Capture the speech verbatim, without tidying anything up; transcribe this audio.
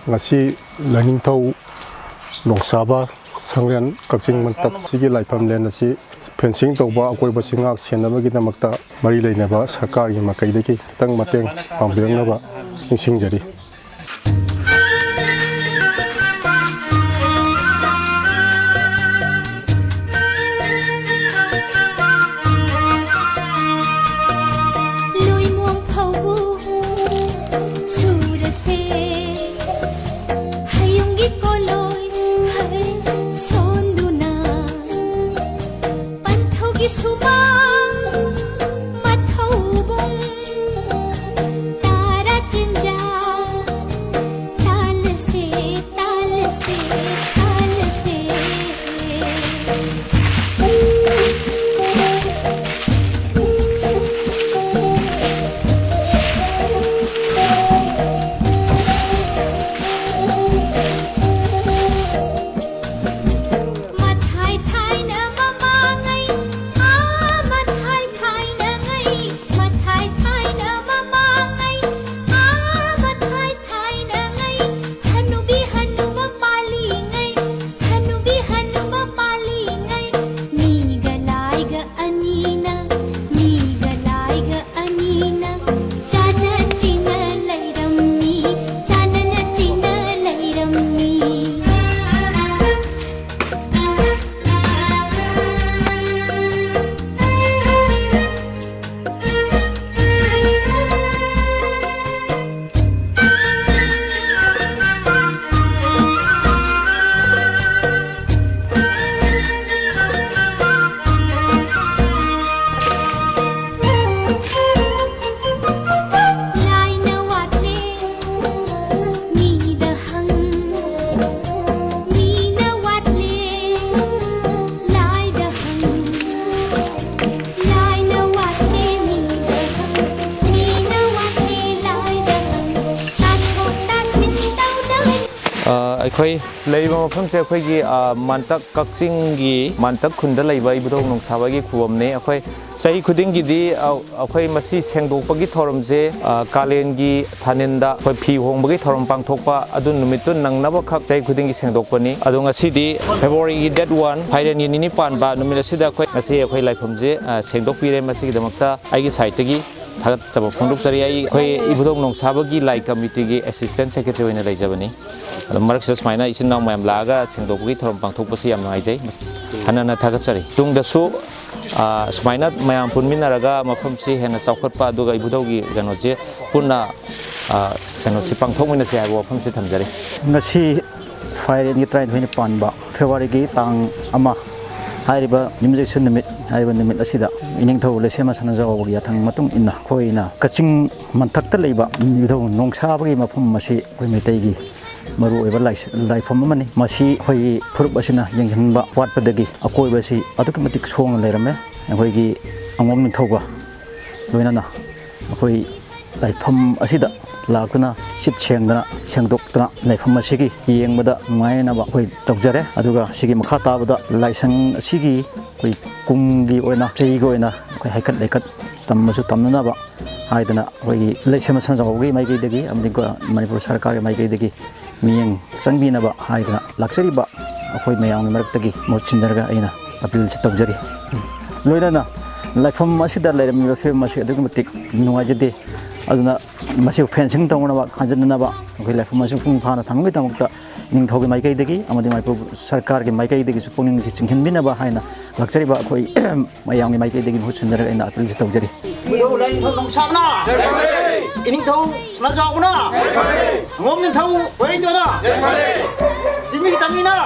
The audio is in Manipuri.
ꯉꯁꯤ ꯂꯥꯏꯅꯤꯡꯊꯧ ꯅꯣꯡꯁꯥꯕ ꯁꯪꯂꯦꯟ ꯀꯛꯆꯤꯡ ꯃꯟꯇꯞ ꯁꯤꯒꯤ ꯂꯥꯏꯐꯝꯂꯦꯟ ꯑꯁꯤ ꯐꯦꯟꯁꯤꯡ ꯇꯧꯕ, ꯑꯀꯣꯏꯕꯁꯤ ꯉꯥꯛ ꯁꯦꯟꯅꯕꯒꯤꯗꯃꯛꯇ ꯃꯔꯤ ꯂꯩꯅꯕ ꯁꯔꯀꯥꯔꯒꯤ ꯃꯥꯏꯀꯩꯗꯒꯤ ꯈꯤꯇꯪ ꯃꯇꯦꯡ ꯄꯥꯡꯕꯤꯔꯛꯅꯕ ꯅꯤꯡꯁꯤꯡꯖꯔꯤ꯫ ꯂꯣꯏꯃꯣꯡ ꯐꯧꯕꯨ ꯁꯨꯔꯁꯦ, ꯍꯌꯨꯝꯒꯤ ꯀꯣꯂꯣꯏ ꯁꯣꯟꯗꯨꯅ, ꯄꯟꯊꯧꯒꯤ ꯁꯨꯃꯥꯡ ꯃꯊꯧꯕꯨꯡ ꯇꯔꯥ ꯆꯤꯟꯖꯥꯛ ꯑ, ꯑꯩꯈꯣꯏ ꯂꯩꯔꯤꯕ ꯃꯐꯝꯁꯦ ꯑꯩꯈꯣꯏꯒꯤ, ꯑ, ꯃꯥꯟꯇꯛ, ꯀꯛꯆꯤꯡꯒꯤ ꯃꯥꯟꯇꯛ ꯈꯨꯟꯗ ꯂꯩꯕ ꯏꯕꯨꯙꯧ ꯅꯣꯡꯁꯥꯕꯒꯤ ꯈꯨꯕꯝꯅꯤ꯫ ꯑꯩꯈꯣꯏ ꯆꯍꯤ ꯈꯨꯗꯤꯡꯒꯤꯗꯤ, ꯑ, ꯑꯩꯈꯣꯏ ꯃꯁꯤ ꯁꯦꯡꯗꯣꯛꯄꯒꯤ ꯊꯧꯔꯝꯁꯦ, ꯑ, ꯀꯥꯂꯦꯟꯒꯤ ꯊꯥꯅꯤꯟꯗ ꯑꯩꯈꯣꯏ ꯐꯤ ꯍꯣꯡꯕꯒꯤ ꯊꯧꯔꯝ ꯄꯥꯡꯊꯣꯛꯄ, ꯑꯗꯨ ꯅꯨꯃꯤꯠꯇꯨ ꯅꯪꯅꯕꯈꯛ ꯆꯍꯤ ꯈꯨꯗꯤꯡꯒꯤ ꯁꯦꯡꯗꯣꯛꯄꯅꯤ꯫ ꯑꯗꯣ ꯉꯁꯤꯗꯤ February ꯒꯤ date one, ꯐꯥꯏꯔꯦꯟꯒꯤ ꯅꯤꯅꯤ ꯄꯥꯟꯕ ꯅꯨꯃꯤꯠ ꯑꯁꯤꯗ ꯑꯩꯈꯣꯏ ꯉꯁꯤ ꯑꯩꯈꯣꯏ ꯂꯥꯏꯐꯝꯁꯦ, ꯑ, ꯁꯦꯡꯗꯣꯛꯄꯤꯔꯦ꯫ ꯃꯁꯤꯒꯤꯗꯃꯛꯇ ꯑꯩꯒꯤ side ꯇꯒꯤ ꯊꯥꯒꯠꯆꯕ ꯐꯣꯡꯗꯣꯛꯆꯔꯤ꯫ ꯑꯩ, ꯑꯩꯈꯣꯏ ꯏꯕꯨꯙꯧ ꯅꯣꯡꯁꯥꯕꯒꯤ ꯂꯥꯏ committee ꯒꯤ assistant secretary ꯑꯣꯏꯅ ꯂꯩꯖꯕꯅꯤ꯫ ꯑꯗꯣ ꯃꯔꯛꯁꯤꯗ ꯁꯨꯃꯥꯏꯅ ꯏꯆꯤꯟ ꯏꯅꯥꯎ ꯃꯌꯥꯝ ꯂꯥꯛꯑꯒ ꯁꯦꯡꯗꯣꯛꯄꯒꯤ ꯊꯧꯔꯝ ꯄꯥꯡꯊꯣꯛꯄꯁꯤ ꯌꯥꯝ ꯅꯨꯡꯉꯥꯏꯖꯩ꯫ ꯍꯟꯅ ꯍꯟꯅ ꯊꯥꯒꯠꯆꯔꯤ꯫ ꯇꯨꯡꯗꯁꯨ, ꯑ, ꯁꯨꯃꯥꯏꯅ ꯃꯌꯥꯝ ꯄꯨꯟꯃꯤꯟꯅꯔꯒ ꯃꯐꯝꯁꯤ ꯍꯦꯟꯅ ꯆꯥꯎꯈꯠꯄ, ꯑꯗꯨꯒ ꯏꯕꯨꯙꯧꯒꯤ ꯀꯩꯅꯣꯁꯦ ꯄꯨꯟꯅ, ꯑ, ꯀꯩꯅꯣꯁꯤ ꯄꯥꯡꯊꯣꯛꯃꯤꯟꯅꯁꯤ ꯍꯥꯏꯕ ꯋꯥꯐꯝꯁꯤ ꯊꯝꯖꯔꯤ꯫ ꯉꯁꯤ ꯐꯥꯏꯔꯦꯟꯒꯤ ꯇꯔꯥꯅꯤꯊꯣꯏꯅꯤ ꯄꯥꯟꯕ, February ꯒꯤ ꯇꯥꯡ ꯑꯃ ꯍꯥꯏꯔꯤꯕ ꯌꯨꯝꯖꯀꯩꯁ ꯅꯨꯃꯤꯠ ꯍꯥꯏꯔꯤꯕ ꯅꯨꯃꯤꯠ ꯑꯁꯤꯗ ꯏꯅꯤꯡꯊꯧ ꯂꯩꯁꯦꯝꯕ ꯁꯅꯥꯖꯥꯎꯕꯒꯤ ꯌꯥꯊꯪ ꯃꯇꯨꯡ ꯏꯟꯅ ꯑꯩꯈꯣꯏꯅ ꯀꯛꯆꯤꯡ ꯃꯟꯊꯛꯇ ꯂꯩꯕ ꯏꯕꯨꯙꯧ ꯅꯣꯡꯁꯥꯕꯒꯤ ꯃꯐꯝ ꯑꯁꯤ ꯑꯩꯈꯣꯏ ꯃꯩꯇꯩꯒꯤ ꯃꯔꯨꯑꯣꯏꯕ ꯂꯥꯏ-, ꯂꯥꯏꯐꯝ ꯑꯃꯅꯤ꯫ ꯃꯁꯤ ꯑꯩꯈꯣꯏꯒꯤ ꯐꯨꯔꯨꯞ ꯑꯁꯤꯅ ꯌꯦꯡꯁꯤꯟꯕ ꯋꯥꯠꯄꯗꯒꯤ ꯑꯀꯣꯏꯕꯁꯤ ꯑꯗꯨꯛꯀꯤ ꯃꯇꯤꯛ ꯁꯣꯡꯅ ꯂꯩꯔꯝꯃꯦ꯫ ꯑꯩꯈꯣꯏꯒꯤ ꯑꯉꯣꯝ ꯅꯤꯡꯊꯧꯒ ꯂꯣꯏꯅꯅ ꯑꯩꯈꯣꯏ ꯂꯥꯏꯐꯝ ꯑꯁꯤꯗ ꯂꯥꯛꯇꯨꯅ ꯁꯤꯠ ꯁꯦꯡꯗꯅ ꯁꯦꯡꯗꯣꯛꯇꯅ ꯂꯥꯏꯐꯝ ꯑꯁꯤꯒꯤ ꯌꯦꯡꯕꯗ ꯅꯨꯡꯉꯥꯏꯅꯕ ꯑꯩꯈꯣꯏ ꯇꯧꯖꯔꯦ꯫ ꯑꯗꯨꯒ ꯁꯤꯒꯤ ꯃꯈꯥ ꯇꯥꯕꯗ ꯂꯥꯏꯁꯪ ꯑꯁꯤꯒꯤ ꯑꯩꯈꯣꯏ ꯀꯨꯝꯒꯤ ꯑꯣꯏꯅ, ꯆꯍꯤꯒꯤ ꯑꯣꯏꯅ ꯑꯩꯈꯣꯏ ꯍꯩꯀꯠ ꯂꯩꯀꯠ ꯇꯝꯕꯁꯨ ꯇꯝꯅꯅꯕ ꯍꯥꯏꯗꯅ ꯑꯩꯈꯣꯏꯒꯤ ꯂꯩꯁꯦꯝꯕ ꯁꯅꯥꯖꯥꯎꯕꯒꯤ ꯃꯥꯏꯀꯩꯗꯒꯤ ꯑꯃꯗꯤ ꯃꯅꯤꯄꯨꯔ ꯁꯔꯀꯥꯔꯒꯤ ꯃꯥꯏꯀꯩꯗꯒꯤ ꯃꯤꯠꯌꯦꯡ ꯆꯪꯕꯤꯅꯕ ꯍꯥꯏꯗꯅ ꯂꯥꯛꯆꯔꯤꯕ ꯑꯩꯈꯣꯏ ꯃꯌꯥꯝꯒꯤ ꯃꯔꯛꯇꯒꯤ ꯃꯍꯨꯠ ꯁꯤꯟꯖꯔꯒ ꯑꯩꯅ appeal ꯁꯤ ꯇꯧꯖꯔꯤ꯫ ꯂꯣꯏꯅꯅ ꯂꯥꯏꯐꯝ ꯑꯁꯤꯗ ꯂꯩꯔꯝꯃꯤꯕ ꯐꯤꯕꯝ ꯑꯁꯤ ꯑꯗꯨꯛꯀꯤ ꯃꯇꯤꯛ ꯅꯨꯡꯉꯥꯏꯖꯗꯦ꯫ ꯑꯗꯨꯅ ꯃꯁꯤꯕꯨ fencing ꯇꯧꯅꯅꯕ, ꯈꯟꯖꯤꯟꯅꯅꯕ ꯑꯩꯈꯣꯏ ꯂꯥꯏꯐꯝ ꯑꯁꯤ ꯃꯄꯨꯡ ꯐꯥꯅ ꯊꯝꯕꯒꯤꯗꯃꯛꯇ ꯅꯤꯡꯊꯧꯒꯤ ꯃꯥꯏꯀꯩꯗꯒꯤ ꯑꯃꯗꯤ ꯃꯅꯤꯄꯨꯔ ꯁꯔꯀꯥꯔꯒꯤ ꯃꯥꯏꯀꯩꯗꯒꯤꯁꯨ ꯄꯨꯛꯅꯤꯡꯁꯤ ꯆꯤꯡꯁꯤꯟꯕꯤꯅꯕ ꯍꯥꯏꯅ ꯂꯥꯛꯆꯔꯤꯕ ꯑꯩꯈꯣꯏ ꯃꯌꯥꯝꯒꯤ ꯃꯥꯏꯀꯩꯗꯒꯤ ꯃꯍꯨꯠ ꯁꯤꯟꯖꯔꯒ ꯑꯩꯅ appeal ꯁꯤ ꯇꯧꯖꯔꯤ꯫ ꯏꯕꯨꯙꯧ ꯂꯥꯏꯅꯤꯡꯊꯧ ꯅꯣꯡꯁꯥꯕꯅ! ꯏꯅꯤꯡꯊꯧ ꯁꯅꯥꯖꯥꯎꯕꯅ! ꯑꯉꯣꯝ ꯅꯤꯡꯊꯧ ꯋꯥꯍꯦꯡꯗꯣꯅ! ꯖꯤꯃꯤ ꯇꯝꯃꯤꯅ!